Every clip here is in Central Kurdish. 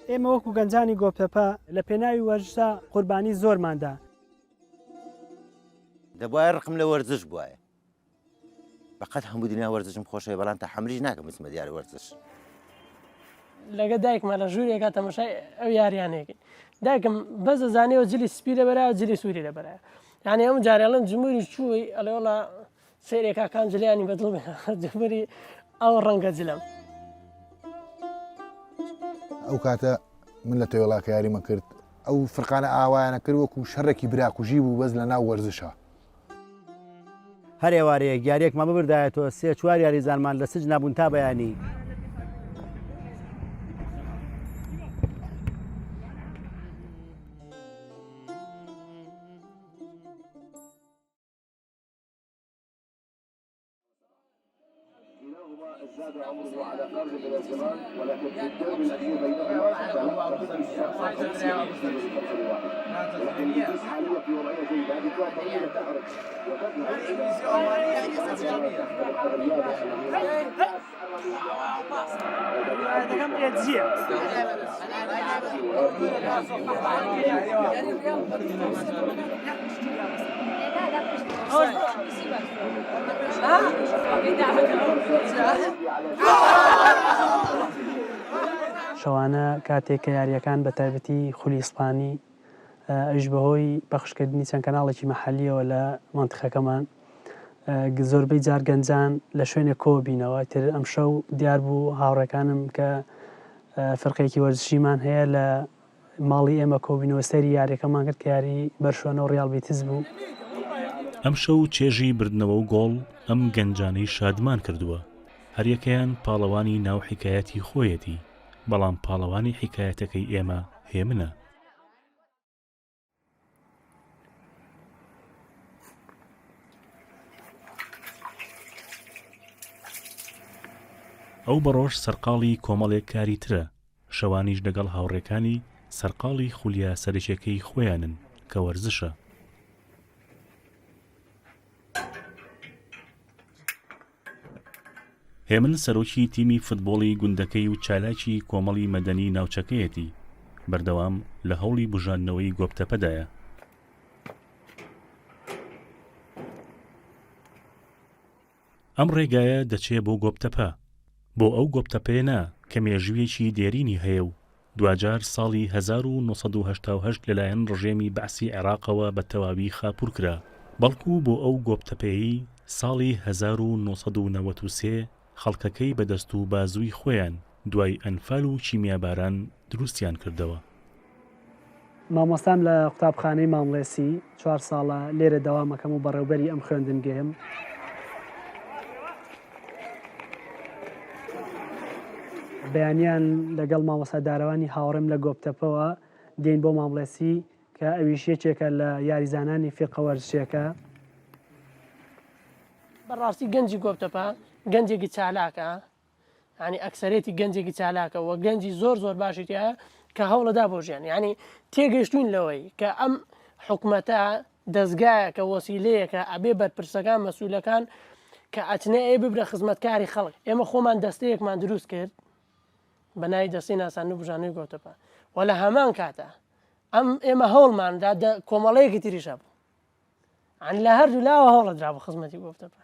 ئێمە وەکو گەنجانی گۆپتەپە لە پێناوی وەرزشدا قوربانی زۆرمان دا. دەبوایە ڕقم لە وەرزش بوایە. بەقەد هەموو دنیا وەرزشم خۆشەوێ بەڵام تەحەمولیش ناکەم بچمە دیار وەرزش. لەگە دایکمە لە ژوورێکا تەمەشای ئەو یاریانەیەکەین دایکم بەس ئەزانێەوە جلی سپی لەبەرایە جلی سووری لەبەرایە یعنی ئەم جارێڵم جمهوری چووی ئەڵێ وڵا سەیرێکا کام جلیانی بەدڵ جمهوری ئەو ڕەنگە جلم. ئەو کاتە من لە تەوێڵاکە یاریمە کرد ئەو فرقانە ئاوایانە کرد وەکو شەڕێکی براکوژی بوو بەس لە ناو وەرزشە. هەر ئێوارەیەک یاریەکمان ببردایەتەوە سێ چوار یاریزانمان لە سجنا بوون تا بەیانی. شەوانە کاتێک کە یارییەکان بە تایبەتی خولی ئیسپانی ئەویش بەهۆی پەخشکردنی چەند کەناڵێکی مەحەلییەوە لە مەنتیقەکەمان زۆربەی جار گەنجان لە شوێنێک کۆ بینەوە تر ئەمشەو دیار بوو هاوڕێکانم کە فرقێکی وەرزشیمان هەیە لە ماڵی ئێمە کۆبینەوە سەیری یاریەکەمان کرد کە یاری بەرشۆنە و ڕیاڵ بیتس بوو. ئەمشەو چێژی بردنەوە و گۆڵ ئەم گەنجانەی شادمان کردووە، هەریەکەیان پاڵەوانی ناو حیکایەتی خۆیەتی، بەڵام پاڵەوانی حیکایەتەکەی ئێمە هێمنە. ئەو بە ڕۆژ سەرقاڵی کۆمەڵێک کاری ترە، شەوانیش لەگەڵ هاوڕێکانی سەرقاڵی خولیا سەرەکیەکەی خۆیانن کە وەرزشە. هێمن سەرۆکی تیمی فتبۆڵی گوندەکەی و چالاکی کۆمەڵی مەدەنی ناوچەکەیەتی، بەردەوام لە هەوڵی بوژاندنەوەی گۆپتەپەدایە. ئەم ڕێگایە دەچێ بۆ گۆپتەپە، بۆ ئەو گۆپتەپەیە نا کە مێژوویەکی دێرینی هەیە و دواجار ساڵی 1988 لەلایەن ڕژێمی بەعسی عێراقەوە بە تەواوی خاپوور کرا، بەڵکو بۆ ئەو گۆپتەپەیەی ساڵی 1993 خەڵکەکەی بە دەست و بازووی خۆیان دوای ئەنفال و کیمیاباران دروستیان کردەوە. مامۆستام لە قوتابخانەی مامڵێسی، چوار ساڵە لێرە دەوام ئەکەم و بەڕێوبەری ئەم خوێندنگەیەم. بەیانیان لەگەڵ مامۆستا دارەوانی هاوڕێم لە گۆپتەپەوە دێین بۆ مامڵێسی کە ئەویش یەکێکە لە یاریزانانی فیرقە وەرزشیەکە. بەڕاستی گەنجی گۆپتەپە گەنجێکی چالاکە، یانی ئەکسەرێتی گەنجێکی چالاکە و گەنجی زۆر زۆر باشی تایە کە هەوڵەدا بۆ ژیان یعنی تێگەیشتوین لەوەی کە ئەم حکومەتە دەستگایەکە وەسیلەیەکە ئەبێ بەرپرسەکان مەسولەکان کە ئەچنێ ئەی ببرە خزمەتکاری خەڵک ئێمە خۆمان دەستەیەکمان دروست کرد بە ناوی دەستەی ناساندن و بژانەوەی گۆتەپە و لە هەمان کاتە ئەم ئێمە هەوڵماندا کۆمەڵەیەکی تریش هەبوو یانی لە هەردوو لاوە هەوڵەدرا بۆ خزمەتی گۆپتەپە.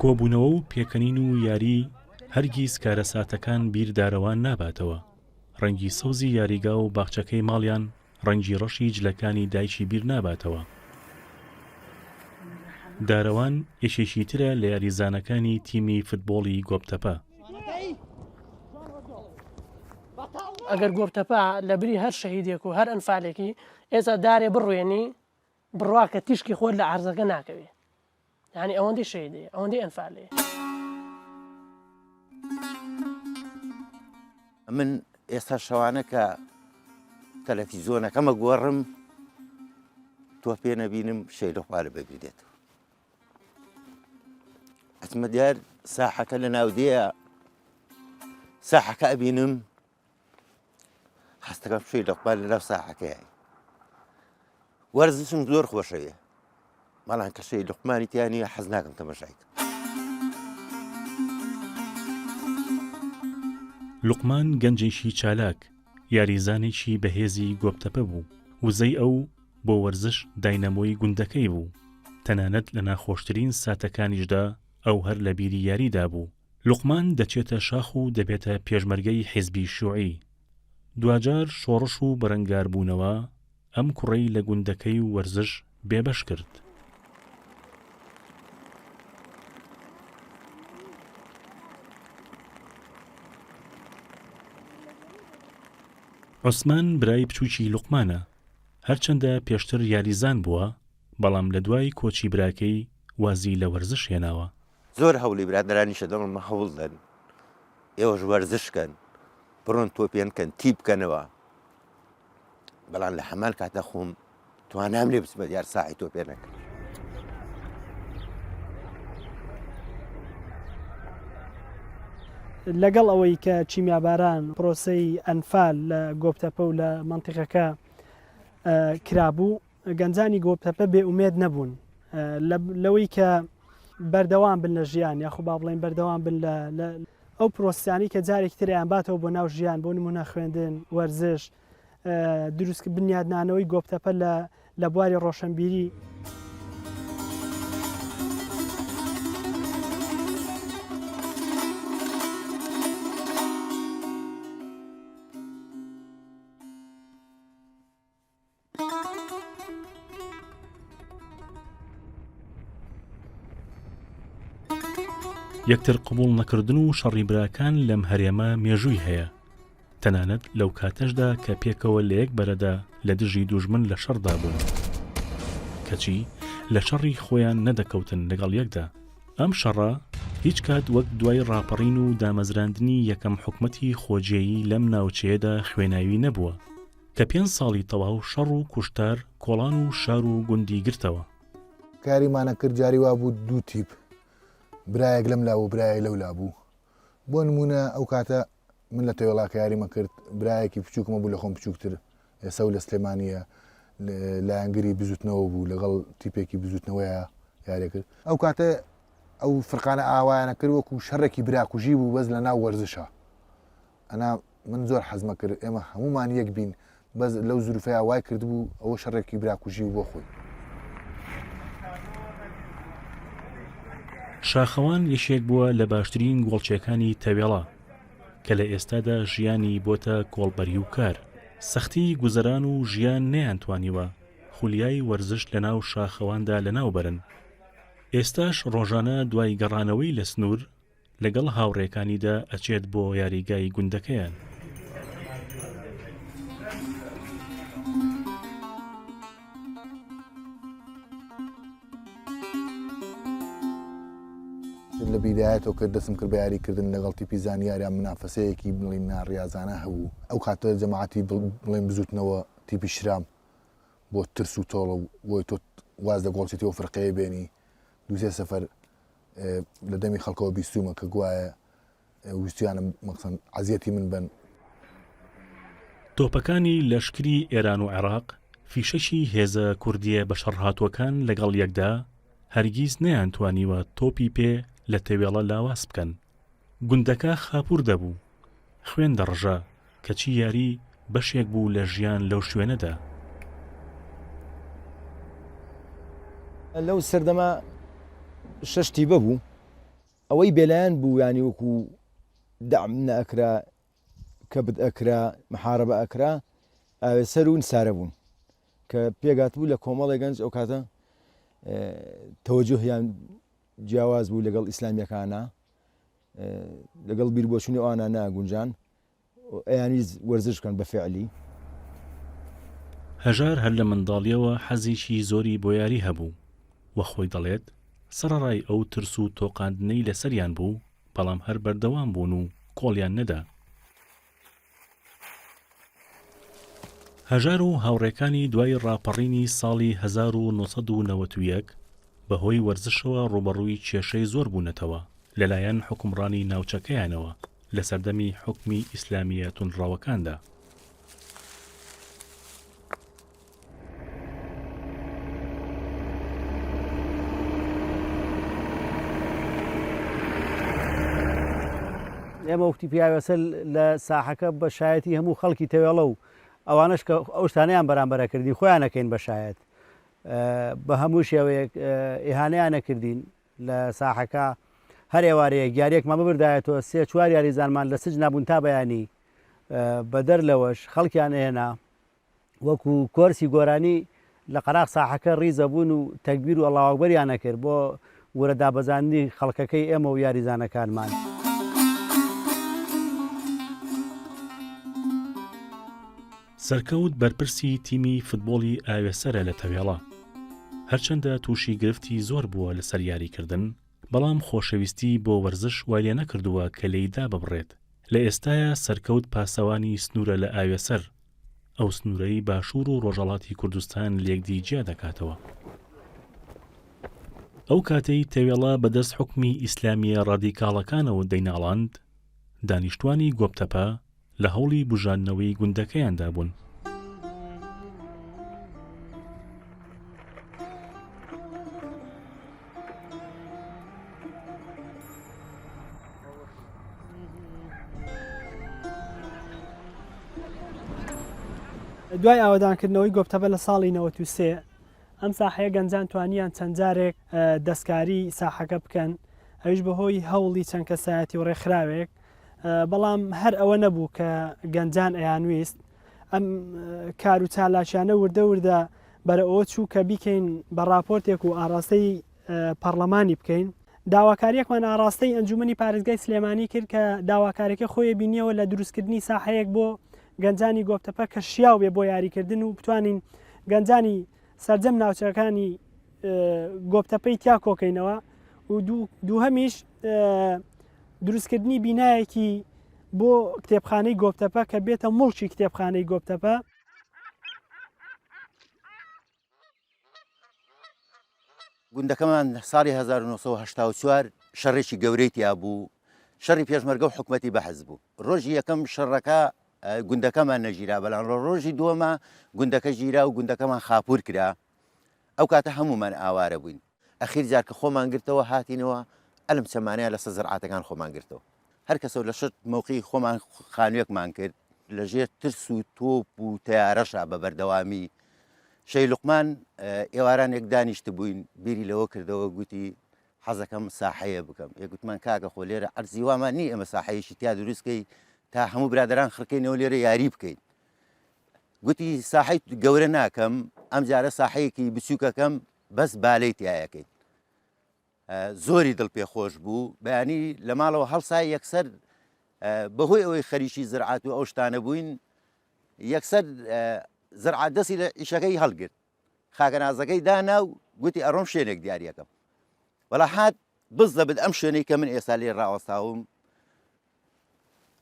کۆبوونەوە و پێکەنین و یاری هەرگیز کارەساتەکان بیر دارەوان ناباتەوە. ڕەنگی سەوزی یاریگا و باخچەکەی ماڵیان ڕەنگی ڕەشی جلەکانی دایکی بیر ناباتەوە. دارەوان یەکێکی ترە لە یاریزانەکانی تیمی فتبۆڵی گۆپتەپە. ئەگەر گۆپتەپە لە بری هەر شەهیدێک و هەر ئەنفالێکی ئێستا دارێ بڕوێنی بڕوا کە تیشکی خۆر لە عەرزەکە ناکەوێ یعنی ئەوەندەی شەهیدەیە ئەوەندەی ئەنفالەیە. من ئێستا شەوانە کە تەلەفیزۆنەکەمە گۆڕم تۆ پێ نەبینم شەیلە خوارە بەبیر دێتەوە ئەچمە دیار ساحەکە لە ناودێیە ساحەکە ئەبینم هەستەکەم شوێ لەقبال لەناو ساحەکەیە وەرزشم زۆر خۆشەوێ بەڵام کە شەی لوقمانی تیا نییە حەز ناکەم تەمەشای کەم. لوقمان گەنجێکی چالاک، یاریزانێکی بەهێزی گۆپتەپە بوو، وزەی ئەو بۆ وەرزش داینەمۆی گوندەکەی بوو، تەنانەت لە ناخۆشترین ساتەکانیشدا ئەو هەر لە بیری یاریدا بوو. لوقمان دەچێتە شاخ و دەبێتە پێشمەرگەی حیزبی شیوعی. دواجار شۆڕش و بەرەنگاربوونەوە ئەم کوڕەی لە گوندەکەی و وەرزش بێبەش کرد. عوسمان برای بچووکی لوقمانە، هەرچەندە پێشتر یاریزان بووە، بەڵام لە دوای کۆچی براکەی وازی لە وەرزش هێناوە. زۆر هەوڵی برادەرانیشە دەڵم هەوڵ دەن ئێوەش وەرزش کەن بڕۆن تۆپێن کەن تی بکەنەوە بەڵام لە هەمان کاتە خۆم توانام لێ بچمە دیار ساحی تۆپێنەکە. لەگەڵ ئەوەی کە کیمیاباران پرۆسەی ئەنفال لە گۆپتەپە و لە مەنتیقەکە کرابوو، گەنجانی گۆپتەپە بێ ئومێد نەبوون لەوەی کە بەردەوام بن لە ژیان یاخو با بڵێین بەردەوام بن لە ئەو پرۆسیانی کە جارێکی تر ئەیانباتەوە بۆ ناو ژیان بۆ نمونە خوێندن وەرزش دروست بنیادنانەوەی گۆپتەپە لە لە بواری ڕۆشنبیری. یەکتر قبوڵ نەکردن و شەڕی براکان لەم هەرێمە مێژووی هەیە، تەنانەت لەو کاتەشدا کە پێکەوە لە یەک بەرەدا لە دژی دوژمن لە شەڕدا بوون، کەچی لە شەڕی خۆیان نەدەکەوتن لەگەڵ یەکدا. ئەم شەڕە هیچ کات وەک دوای ڕاپەڕین و دامەزراندنی یەکەم حکومەتی خۆجێیی لەم ناوچەیەدا خوێناوی نەبووە، کە پێنج ساڵی تەواو شەڕ و کوشتار کۆڵان و شار و گوندی گرتەوە. کاریمانە کرد جاری وابوو دوو تیپ برایەک لەم لا بوو برایەک لەو لا بوو بۆ نمونە ئەو کاتە من لە تەوێڵاکە یاریمە کرد برایەکی بچووکمە بوو لە خۆم بچووکتر ئێستا و لە سلێمانیە لایەنگری بزوتنەوە بوو لەگەڵ تیپێکی بزوتنەوەیە یاری کرد ئەو کاتە ئەو فرقانە ئاوایانە کرد وەکو شەڕێکی براکوژی بوو بەس لە ناو وەرزشە ئەنا من زۆر حەزمە کرد ئێمە هەموومان یەک بین بەس لەو زروفەیا وای کردبوو ئەوە شەڕێکی براکوژی بوو بۆ خۆی. شاخەوان یەکێک بووە لە باشترین گۆڵچیەکانی تەوێڵە کە لە ئێستادا ژیانی بۆتە کۆڵبەری و کار. سەختی گوزەران و ژیان نەیانتوانیوە خولیای وەرزش لەناو شاخەواندا لەناوبەرن. ئێستاش ڕۆژانە دوای گەڕانەوەی لە سنوور لەگەڵ هاوڕێکانیدا ئەچێت بۆ یاریگای گوندەکەیان. لە بیدایەتەوە کە دەستم کرد بە یاریکردن لەگەڵ تیپی زانیاریا منافەسەیەکی بڵێین ناڕیازانە هەبوو ئەو کاتە جەماعەتی بڵێن بزوتنەوە تیپی شرام بۆ ترس و تۆڵە و بۆی تۆ واز لە گۆڵچێتی ئەو فرقەیە بێنی دووسێ سەفەر لە دەمی خەڵکەوە بیستومە کە گوایە ویستویانە مەقسەن عەزیەتی من بەن. تۆپەکانی لەشکری ئێران و عێراق، فیشەکی هێزە کوردییە بەشەڕهاتووەکان لەگەڵ یەکدا، هەرگیز نەیانتوانیوە تۆپی پێ لە تەوێڵە لاواز بکەن. گوندەکە خاپوور دەبوو، خوێن دەڕژا، کەچی یاری بەشێک بوو لە ژیان لەو شوێنەدا. لەو سەردەمە شەش تیبە بوو ئەوەی بێلایەن بوو یانی وەکو دەعم نەئەکرا کەبت ئەکرا محاربە ئەکرا ئاوێسەر و نسارە بوون کە پێگاتبوو لە کۆمەڵی گەنج ئەو کاتە تەوەجوهیان جیاواز بوو لەگەڵ ئیسلامیەکانە لەگەڵ بیربۆچونی ئەوانە ناگونجان ئەیانویست وەرزش بکەن بە فعلی. هەژار هەر لە منداڵییەوە حەزێکی زۆری بۆ یاری هەبوو و خۆی دەڵێت، سەڕەڕای ئەو ترس و تۆقاندنەی لەسەریان بوو، بەڵام هەر بەردەوام بوون و کۆڵیان نەدا. هەژار و هاوڕێکانی دوای ڕاپەڕینی ساڵی 1991 بەهۆی وەرزشەوە ڕووبەڕووی کێشەی زۆر بوونەتەوە لەلایەن حوکمڕانی ناوچەکەیانەوە لە سەردەمی حوکمی ئیسلامییە توندڕەوەکاندا. ئێمە وەک تیپی ئاوێسەر لە ساحەکە بە شایەتی هەموو خەڵکی تەوێڵە و ئەوانەش کە ئەو شتانەیان بەرامبەر ئەکردین خۆیان ئەکەین بە شایەت بە هەموو شێوەیەک ئیهانەیان ئەکردین لە ساحەکە هەر ئێوارەیەک یاریەکمان ببردایەتەوە سێ چوار یاریزانمان لە سجنا بوون تا بەیانی بەدەر لەوەش خەڵکیان ئەهێنا وەکو کۆرسی گۆرانی لە قەراخ ساحەکە ڕیزە بوون و تەکبیر و ئەڵڵاوئەکبەریان ئەکرد بۆ ورە دابەزاندنی خەڵکەکەی ئێمە و یاریزانەکانمان. سەرکەوت بەرپرسی تیمی فتبۆڵی ئاوێسەرە لە تەوێڵە. هەرچەندە تووشی گرفتی زۆر بووە لەسەر یاریکردن، بەڵام خۆشەویستی بۆ وەرزش وای لێنەکردووە کە لێی داببڕێت. لە ئێستایا سەرکەوت پاسەوانی سنوورە لە ئاوێسەر، ئەو سنوورەی باشوور و ڕۆژهەڵاتی کوردستان لێکدی جیا دەکاتەوە. ئەو کاتەی تەوێڵە بە دەست حوکمی ئیسلامییە ڕادیکاڵەکانەوە دەیناڵاند، دانیشتوانی گۆپتەپە لە هەوڵی بوژاندنەوەی گوندەکەیاندا بوون. دوای ئاوەدانکردنەوەی گۆپتەپە لە ساڵی 93 ئەم ساحەیە گەنجان توانیان چەند جارێک دەستکاری ساحەکە بکەن ئەویش بەهۆی هەوڵی چەند کەسایەتی و ڕێکخراوێک بەڵام هەر ئەوە نەبوو کە گەنجان ئەیانویست ئەم کار و چالاکیانە وردە وردە بەرە ئەوە چوو کە بیکەین بە راپۆرتێک و ئاراستەی پەڕلەمانی بکەین. داواکارییەکمان ئاڕاستەی ئەنجومەنی پارێزگای سلێمانی کرد کە داواکارەکە خۆی بینیەوە لە دروستکردنی ساحەیەک بۆ گەنجانی گۆپتەپە کە شیاو بێ بۆ یاریکردن و بتوانین گەنجانی سەرجەم ناوچەکانی گۆپتەپەی تیا کۆکەینەوە و دووهەمیش دروستکردنی بینایەکی بۆ کتێبخانەی گۆپتەپە کە بێتە موڵکی کتێبخانەی گۆپتەپە. گوندەکەمان ساڵی 1984 شەڕێکی گەورەی تیا بوو، شەڕی پێشمەرگە و حکومەتی بەعس بوو. ڕۆژی یەکەم شەڕەکە گوندەکەمان نەگیرا، بەڵام لە ڕۆژی دووەما گوندەکە گیرا و گوندەکەمان خاپوور کرا. ئەو کاتە هەموومان ئاوارە بووین. ئەخیر جار کە خۆمان گرتەوە هاتینەوە ئەلم چەمانەیە لەسەر زرعاتەکان خۆمان گرتەوە. هەر کەسەو لە شت مەوقعی خۆمان خانوویەکمان کرد لە ژێر ترس و تۆپ و تەیارەشا بە بەردەوامی شەی لوقمان ئێوارانێک دانیشتبووین بیری لەوە کردەوە گوتی حەزەکەم ساحەیە بکەم ئێ گوتمان کاکە خۆ لێرە عەرزی وامان نییە ئێمە ساحەیەکی تیا دروست کەی تا هەموو برادەران خڕکەینەوە لێرە یاری بکەین گوتی ساحەی گەورە ناکەم ئەم جارە ساحەیەکی بچووکەکەم بەس بالەی تایەکەین زۆری دڵ پێ خۆش بوو بەیانی لە ماڵەوە هەڵسا یەکسەر بەهۆی ئەوەی خەریکی زرعات و ئەو شتانە بووین یەکسەر زرعات دەستی لە ئیشەکەی هەڵگرت خاکەنازەکەی دانا و گوتی ئەڕۆم شوێنێک دیاریەکەم وەڵا هات بزەبت ئەم شوێنەی کە من ئێستا لێ ڕاوەستاوم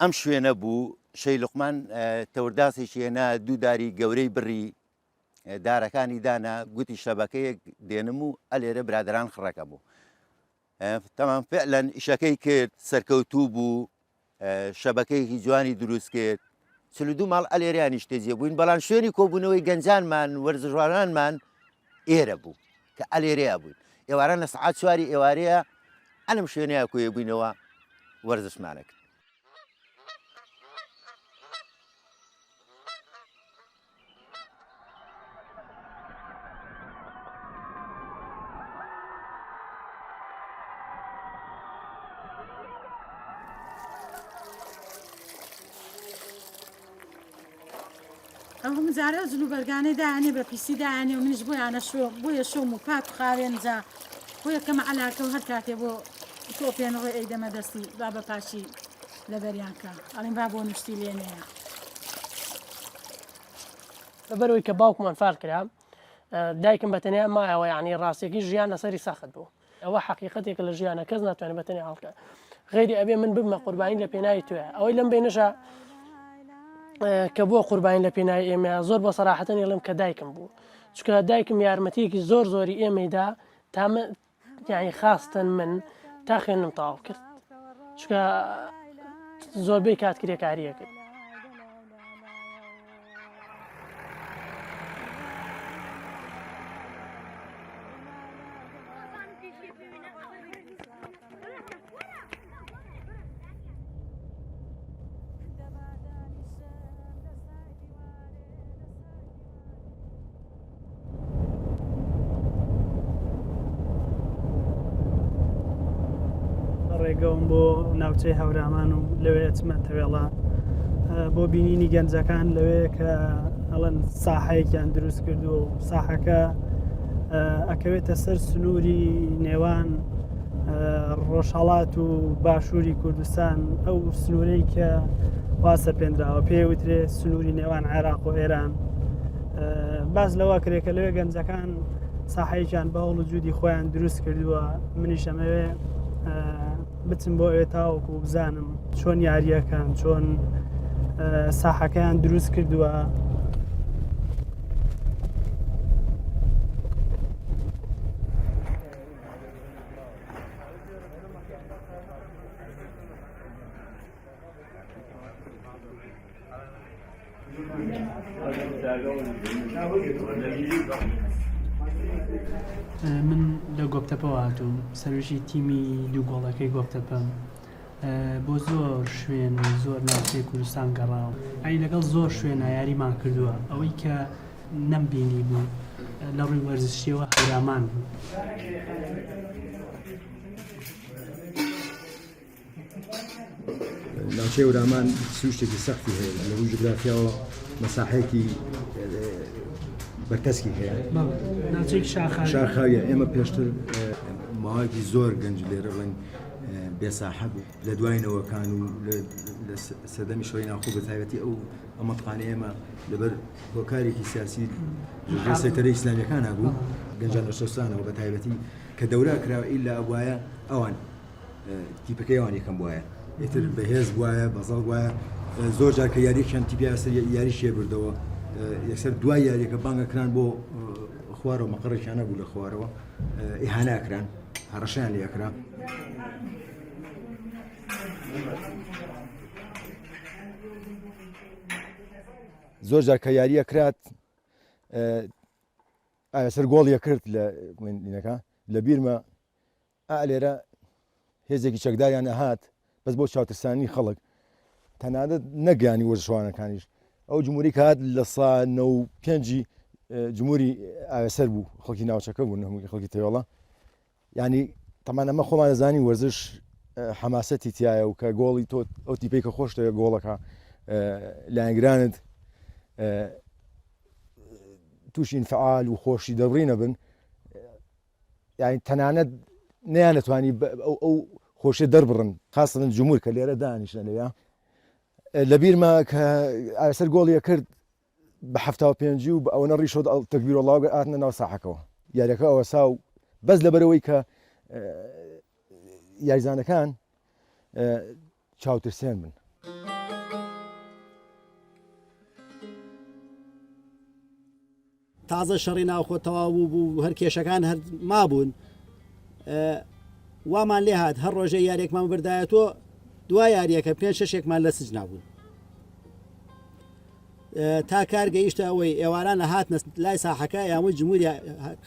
ئەم شوێنە بوو شەی لوقمان تەورداسێکی هێنا دوو داری گەورەی بڕی دارەکانی دانا گوتی شەبەکەیەک دێنم و ئەلێرە برادران خڕەکە بوو تەمام فعلەن ئیشەکەی کرد سەرکەوتوو بوو شەبەکەیەکی جوانی دروست کرد 42 ماڵ ئەلێریان نیشتەجێ بووین بەڵام شوێنی کۆبوونەوەی گەنجانمان وەرزشوانانمان ئێرە بوو کە ئەلێرەیە بووین ئێواران لە سەعات چواری ئێوارەیە ئەلم شوێنەیە کۆیە بووینەوە وەرزشمانە کرد. ئەو هەموو جارە ئەو جلوبەرگانەی دایانێ بە پیسی دایانێ و منیش بۆیانە شۆ بۆیە شۆم و پاک و خاوێن جا بۆیە کەمە عەلاکە و هەر کاتێ بۆ تۆپێن ڕێ ئەیدەمە دەستی با بە پاکی لەبەریان کا ئەڵێم با بۆ نوشتی لێ نەیە. لەبەرئەوەی کە باوکم ئەنفال کرا دایکم بە تەنیا مایەوە یانی ڕاستیەکەی ژیان لەسەری سەخت بوو ئەوە حەقیقەتێکە لە ژیانە کەس ناتوانێت بە تەنیا هەڵکە غەیری ئەبێ من ببمە قوربانی لە پێناوی توێ ئەوەی لەم بینەشە کە بووە قوربانی لە پێناوی ئێمە زۆر بە سەراحەتەن ئەڵێم کە دایکم بوو چونکە دایکم یارمەتیەکی زۆر زۆری ئێمەیدا تا من یعنی خاستن من تا خوێندنم تەواو کرد چونکە زۆربەی کات کرێکاریە کرد. ڕێگەوم بۆ ناوچەی هەورامان و لەوێ ئەچمە تەوێڵە بۆ بینینی گەنجەکان لەوێ کە ئەڵەن ساحەیەکیان دروست کردووە و ساحەکە ئەکەوێتە سەر سنووری نێوان ڕۆژهەڵات و باشووری کوردستان ئەو سنوورەی کە واسە پێنراوە پێ وترێ سنووری نێوان عێراق و ئێران باس لەوە کرێکە لەوێ گەنجەکان ساحەیەکیان بە هەوڵ و جودی خۆیان دروست کردووە منیش ئەمەوێ بچم بۆ ئەوێ تاوەکو بزانم چۆن یاریەکان چۆن ساحەکەیان دروست کردووە. من لە گۆپتەپەوە هاتووم سەرۆکی تیمی دوو گۆڵەکەی گۆپتەپەم بۆ زۆر شوێن و زۆر ناوچەی کوردستان گەڕاوم ئەی لەگەڵ زۆر شوێنە یاریمان کردووە ئەوەی کە نەمبینی بوو لە ڕووی وەرزشیەوە هەورامان بوو. ناوچەی هەورامان سروشتێکی سەختی هەیە لە ڕووی جوگرافیاوە مەساحەیەکی بەرتەسکی هەیە ناوچەیەکی شاخاوی شاخاویە ئێمە پێشتر ماوەیەکی زۆر گەنج لێرە بڵێن بێساحە بوو لە دوای نەوەکان و لە سەردەمی شەڕی ناوخۆ بە تایبەتی ئەو ئەم مەتقانەی ئێمە لەبەر هۆکارێکی سیاسی لە سەیتەرەی ئیسلامیەکان هەبوو گەنجان لە شۆستانەوە بە تایبەتی کە دەورا کرا ئیلا ئەبوایە ئەوان تیپەکەی ئەوان یەکەم بواە ئیتر بەهێز بواە بەزەڵ بواە زۆر جار کە یاریەکیان تیپی ئاسر یاری شێ بردەوە یەکسەر دوای یاریەکە بانگە کران بۆ خوارەوە مەقڕێکیان نەبوو لە خوارەوە ئیهانە کران هەڕەشیان لێ کرا. زۆر جار کە یاریە کرات ئایا سەر گۆڵیە کرد لە لینەکە لە بیرمە ئا لێرە هێزێکی چەکداریان ئەهات بەس بۆ چاوترسانی خەڵک تەنانەت نەگەیانی وەرزشوانەکانیش ئەو جمهوری کات لە سا نە و پێنجی جمهوری ئاوێسەر بوو خەڵکی ناوچەکە بوون هەمووی خەڵکی تەوێڵە ینی تەمان ئەمە خۆمان دەزانین وەرزش حەماسەتی تایە و کە گۆڵی تۆ ئەو تیپێک کە خۆش دەوێت گۆڵەکە لایەنگرانت تووشی انفعال و خۆشی دەبڕینە بن یانی تەنانەت نەیانەتوانی ئەو ئەو خۆشیە دەربڕن خاستن جمهور کە لێرە دانیشتە لەوێ لەبیرمە کە ئاسەر گۆڵیە کرد بە هەفتا و پێنجی و بە ئەوەنە ڕیشۆ تەکبیر وەڵڵا هاتنە ناو ساحەکەوە یاریەکە ئەوەسا و بەس لەبەرەوەی کە یاریزانەکان چاوترسێن بن. تازە شەڕی ناوخۆ تەواو بوو بوو هەر کێشەکان هەر مابوون وامان لێ هاات هەر ڕۆژێ یاریێکمان بردایە تۆ دوا یاریەکە پێ شەشێکمان لە سج نابوون تا کار گەیشتە ئەوەی ئێواران لە هاتنە لای ساحەکە یاوەی جمهوری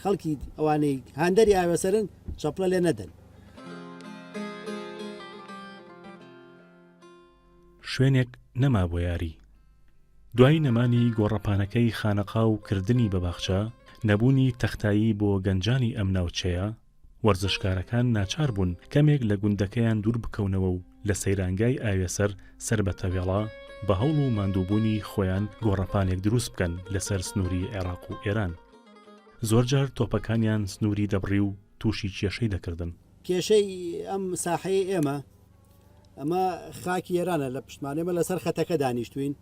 خەڵکی ئەوانەی هاندەری ئاوێسەرن چەپڵە لێ نەدەن. شوێنێک نەما بۆ یاری. دوای نەمانی گۆڕەپانەکەی خانەقا و کردنی بە باخچە، نەبوونی تەختایی بۆ گەنجانی ئەم ناوچەیە، وەرزشکارەکان ناچار بوون کەمێک لە گوندەکەیان دوور بکەونەوە و لە سەیرانگای ئاوێسەر سەر بە تەوێڵە بە هەوڵ و ماندووبوونی خۆیان گۆڕەپانێک دروست بکەن لەسەر سنووری عێراق و ئێران. زۆرجار تۆپەکانیان سنووری دەبڕی و تووشی کێشەی دەکردن. کێشەی ئەم ساحەیەی ئێمە ئەمە خاکی ئێرانە لە پشتمان ئێمە لەسەر خەتەکە دانیشتوین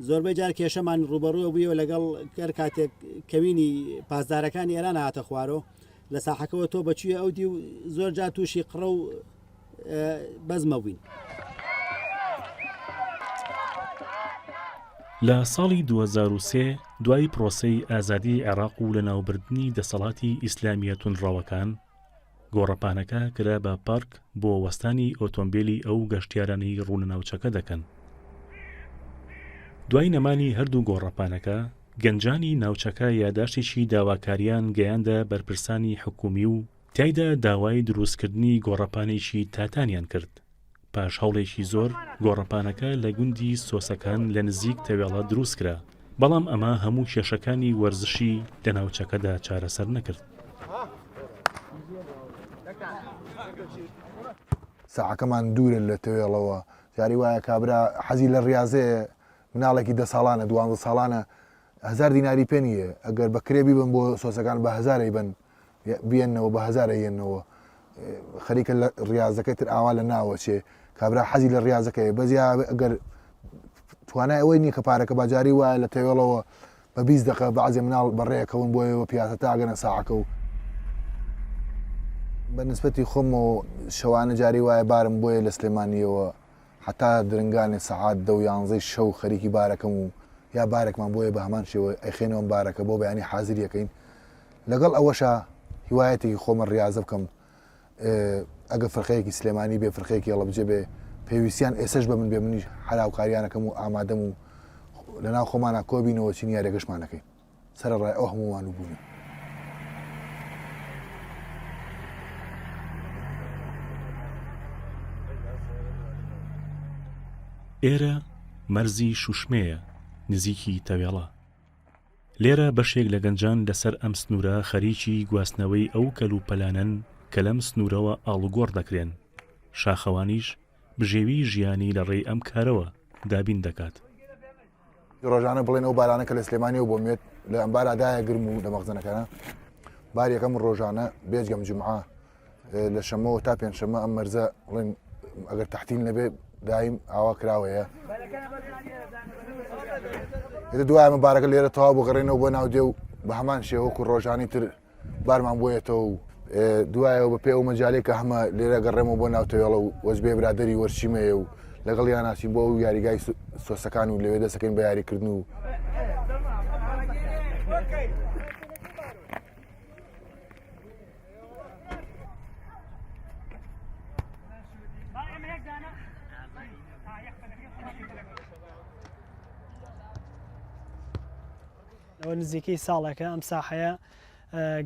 زۆربەی جار کێشەمان ڕوبەڕووە بوویەوە لەگەڵ کەر کاتێک کەوینی پاسدارەکانی ئێران هاتە خوارۆ لە ساحەکەەوە تۆ بەچووی ئەو دی و زۆر جار تووشی قڕە و بەزمە بووین. لە ساڵی 2003 دوای پرۆسەی ئازادی عێراق و لەناوبردنی دەسەڵاتی ئیسلامییە توندڕەوەکان، گۆڕەپانەکە کرا بە پارک بۆ وەستانی ئۆتۆمبێلی ئەو گەشتیارانەی ڕوو لە ناوچەکە دەکەن. دوای نەمانی هەردوو گۆڕەپانەکە، گەنجانی ناوچەکە یاداشتێکی داواکارییان گەیاندە بەرپرسانی حکومی و تیایدا داوای دروستکردنی گۆڕەپانێکی تاتانیان کرد. پاش هەوڵێکی زۆر گۆڕەپانەکە لە گوندی سۆسەکان لە نزیک تەوێڵە دروستکرا، بەڵام ئەمە هەموو کێشەکانی وەرزشی لە ناوچەکەدا چارەسەر نەکرد. ساحەکەمان دوورە لە تەوێڵەوە، جاری وایە کابرا حەزی لە ڕیازەیە، مناڵێکی دە ساڵانە، دوانزە ساڵانە هەزار دیناری پێ نییە، ئەگەر بە کرێ بیبەن بۆ سۆسەکان بە هەزار ئەیبەن بیەنەوە بە هەزار ئەیەنەوە، خەریکە لە ڕیازەکەی تر ئاوا لە ناوە چێ، کابرا حەزی لە ڕیازەکەیە بەس یا ئەگەر توانای ئەوەی نییە کە پارەکە با جاری وایە لە تەوێڵەوە بە 20 دەقە بەعزێ مناڵ بەڕێکەون بۆیەوە پیاسە تا ئەگەنە ساعەکە و بە نسبەتی خۆمەوە شەوانە جاری وایە بارم بۆیە لە سلێمانیەوە هەتا درنگانێ سەعات دە و یانزەی شەو خەریکی بارەکەم و یا بارێکمان بۆیە بە هەمان شێوە ئەیخەینەوە ئەم بارەکە بۆ بەیانی حازری ئەکەین لەگەڵ ئەوەشا هیوایەتێکی خۆمە ڕیازە بکەم ئەگە فرقەیەکی سلێمانی بێ فرقەیەکی هەڵەبجە بێ پێویستیان ئێسش بە من بێ منیش هەراوکاریانەکەم و ئامادەم و لەناو خۆمانە کۆبینەوە چین یاریەکەشمانەکەین سەرەڕای ئەو هەموو مانووبوونە. ئێرە مەرزی شوشمێیە، نزیکی تەوێڵە. لێرە بەشێک لە گەنجان لەسەر ئەم سنوورە خەریکی گواستنەوەی ئەو کەلوپەلانەن کە لەم سنوورەوە ئاڵوگۆڕ دەکرێن، شاخەوانیش بژێویی ژیانی لە ڕێی ئەم کارەوە دابین دەکات. ڕۆژانە بڵێن ئەو بارانە کە لە سلێمانیەوە بۆم وێت لە ئەمبارا دایەگرم و لە مەخزەنەکانە بار یەکەم ڕۆژانە بێجگەم جمعە لە شەمەوە تا پێنجشەممە ئەم مەرزە بڵێن ئەگەر تەحتیل نەبێ دایم ئاوا کراوەیە ئێتە دوای ئەمە بارەکە لێرە تەواو بگەڕێنەوە بۆ ناو دێ و بە هەمان شێوە وەکو ڕۆژانی تر بارمان بۆیەتەوە و دوایەوە بە پێ ئەو مەجالێک کە هەمە لێرە گەڕێمەوە بۆ ناو تەوێڵە و وەجبێ برادەری وەرچیمەیە و لەگەڵ یاناسین بۆ ئەو یاریگای سۆسەکان و لەوێ دەسەکەین بە یاریکردن و ئەوە نزیکەی ساڵێکە ئەم ساحەیە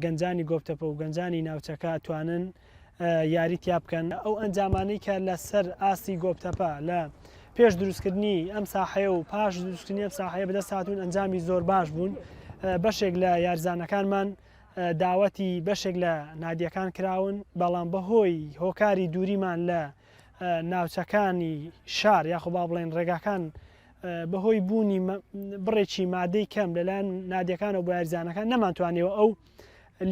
گەنجانی گۆپتەپە و گەنجانی ناوچەکە ئەتوانن یاری تیا بکەن ئەو ئەنجامانەی کە لەسەر ئاستی گۆپتەپە لە پێش دروستکردنی ئەم ساحەیە و پاش دروستکردنی ئەم ساحەیە بەدەست هاتوون ئەنجامی زۆر باش بوون بەشێک لە یارزانەکانمان داوەتی بەشێک لە نادیەکان کراون بەڵام بەهۆی هۆکاری دووریمان لە ناوچەکانی شار یاخۆ با بڵێن ڕێگاکان بەهۆی بوونی بڕێکی مادەی کەم لەلایەن نادیەکانەوە بۆ یاریزانەکان نەمانتوانیوە ئەو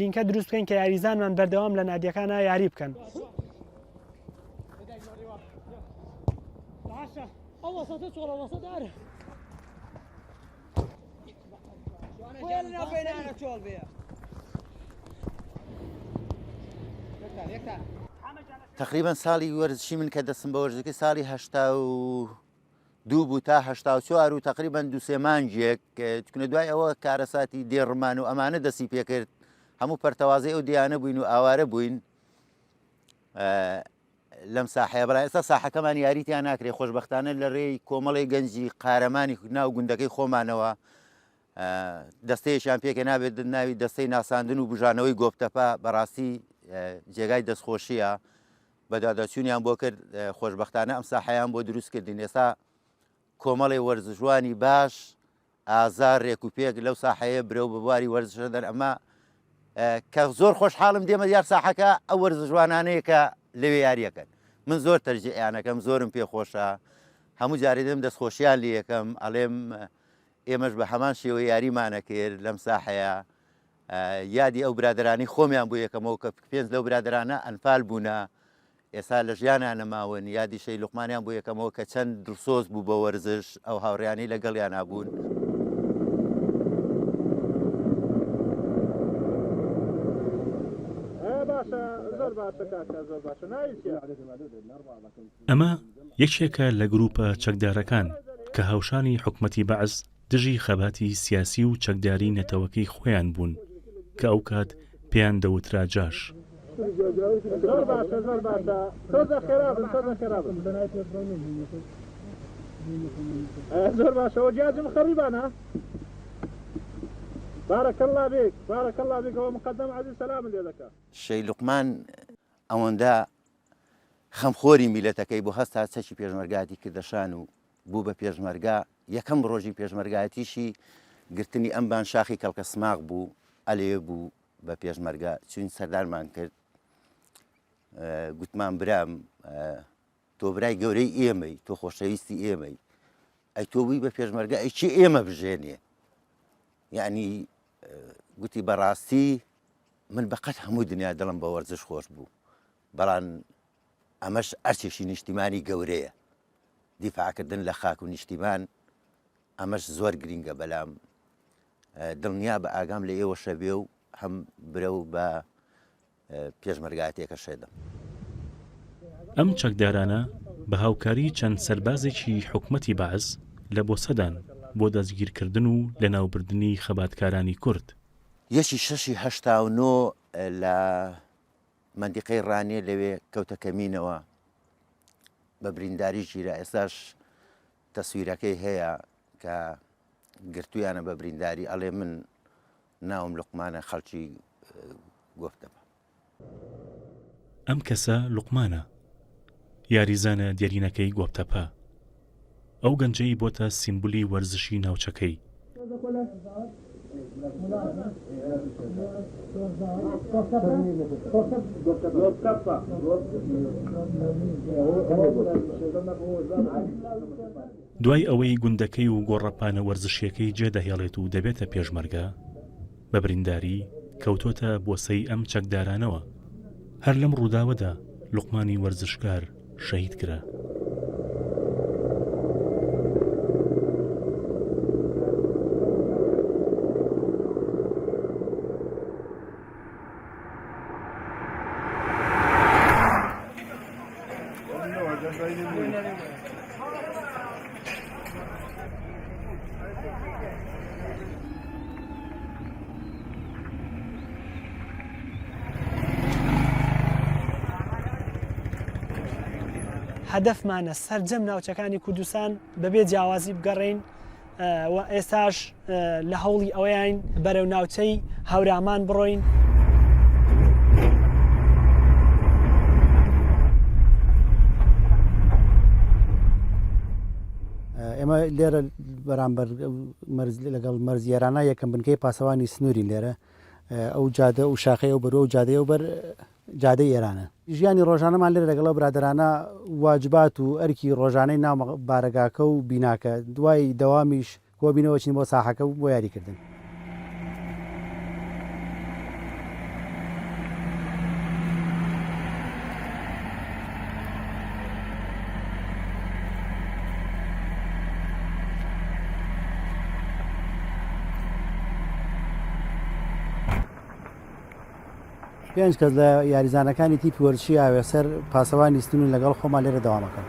لینکە دروست بکەین کە یاریزانمان بەردەوام لە نادیەکانە یاری بکەن. تقریبا ساڵی وەرزشی من کە دەستم بە وەرزەکەی ساڵی هەشتا و دوو بوو تا 84 و تقریبا دوو سێ مانگێک چونە دوای ئەوە کارەساتی دێڕمان و ئەمانە دەستی پێکرد هەموو پەرتەوازەی ئەو دیانە بووین و ئاوارە بووین لەم ساحەیە بەڵام ئێستا ساحەکەمان یاری تیا ناکرێ خۆشبەختانە لە رێی کۆمەڵی گەنجی قارەمانی ناو گوندەکەی خۆمانەوە دەستەیەکیان پێکە نابێت ناوی دەستەی ناساندن و بژانەوەی گۆپتەپە بەڕاستی جێگای دەستخۆشیە بەدواداچوونیان بۆ کرد خۆشبەختانە ئەم ساحەیان بۆ دروست کردین ئێستا کۆمەڵی وەرزشوانی باش ئازا رێک و پێک لەو ساحەیە برەو بە بواری وەرزشە دەن ئەمە کە زۆر خۆشحاڵم دێمە دیار ساحەکە ئەو وەرزشوانانەیە کە لەوێ یاریەکەن من زۆر تەرجیعیانەکەم زۆرم پێخۆشە هەموو جارێ دێم دەستخۆشیان لێ یەکەم ئەڵێم ئێمەش بە هەمان شێوە یاریمانە کرد لەم ساحەیە یادی ئەو برادرانی خۆمیان بۆ یەکەمەوە کە پێنج لەو برادرانە ئەنفال بوونە ئێستا لە ژیانا نەماون، یادی شەهید لوقمانیان بۆ یەکەمەوە کە چەند دڵسۆز بوو بە وەرزش، ئەو هاوڕێیانەی لەگەڵیانا بوون. ئەمە یەکێکە لە گرووپە چەکدارەکان کە هاوشانی حکومەتی بەعس دژی خەباتی سیاسی و چەکداری نەتەوەکەی خۆیان بوون کە ئەوکات پێیان دەوترا جاش. شەی لوقمان ئەوەندە خەمخۆری میلەتەکەی بوو هەستا چەکی پێشمەرگاتی کردە شان و بوو بە پێشمەرگە، یەکەم ڕۆژی پێشمەرگایەتیشی گرتنی ئەم بان شاخی کەڵکە سماق بوو، ئەلەوێ بوو بە پێشمەرگە، چووین سەردانمان کرد. گوتمان برام تۆ برای گەورەی ئێمەی تۆ خۆشەویستی ئێمەی ئەی تۆ بووی بە پێشمەرگە ئەی چی ئێمە بژێنێ یعنی گوتی بەڕاستی من بەقەت هەموو دنیا دڵم بە وەرزش خۆش بوو بەڵام ئەمەش ئەرچێکی نیشتیمانی گەورەیە دیفاعکردن لە خاک و نیشتیمان ئەمەش زۆر گرینگە بەلام دڵنیا بە ئاگام لە ئێوەشە بێ و هەم برە و بە پێشمەرگایەتیەکە شێدم. ئەم چەکدارانە بە هاوکاری چەند سەربازێکی حکومەتی بەعس لە بۆسەدان بۆ دەستگیرکردن و لەناوبردنی خەباتکارانی کورد. یەکی شەشی 89 لە مەندیقەی ڕانیە لەوێ کەوتە کەمینەوە بە برینداری گیرا ئێستاش تەسویرەکەی هەیە کە گرتویانە بە برینداری ئەڵێ من ناوم لوقمانە خەڵکی گۆپتەپە. ئەم کەسە لوقمانە، یاریزانە دێرینەکەی گۆپتەپە. ئەو گەنجەی بۆتە سیمبولی وەرزشی ناوچەکەی. دوای ئەوەی گوندەکەی و گۆڕەپانە وەرزشییەکەی جێدەهێڵێت و دەبێتە پێشمەرگە، بە برینداری کەوتۆتە بۆسەی ئەم چەکدارانەوە. هەر لەم ڕووداوەدا لوقمانی وەرزشکار شەهید کرا. هەدەفمانە سەرجەم ناوچەکانی کوردستان بەبێ جیاوازی بگەڕێین و ئێستاش لە هەوڵی ئەوەیان بەرەو ناوچەی هەورامان بڕۆین. ئێمە لێرە بەرامبەر لەگەڵ مەرز ئێرانە یەکەم بنکەی پاسەوانی سنوورین لێرە ئەو جادە و شاخەی ئەو بەرو و جادەی ئەو بەر جادەی ئێرانە. ژیانی ڕۆژانەمان لێرە لەگەڵ ئەو برادەرانە واجبات و ئەرکی ڕۆژانەی ناو بارەگاکە و بیناکە، دوای دەوامیش کۆبینەوە چین بۆ ساحەکە و بۆ یاریکردن. پێنج کەس لە یاریزانەکانی تیپی وەرزشی ئاوێسەر پاسەوانی ستون لەگەڵ خۆمان لێرە دەوامەکەن.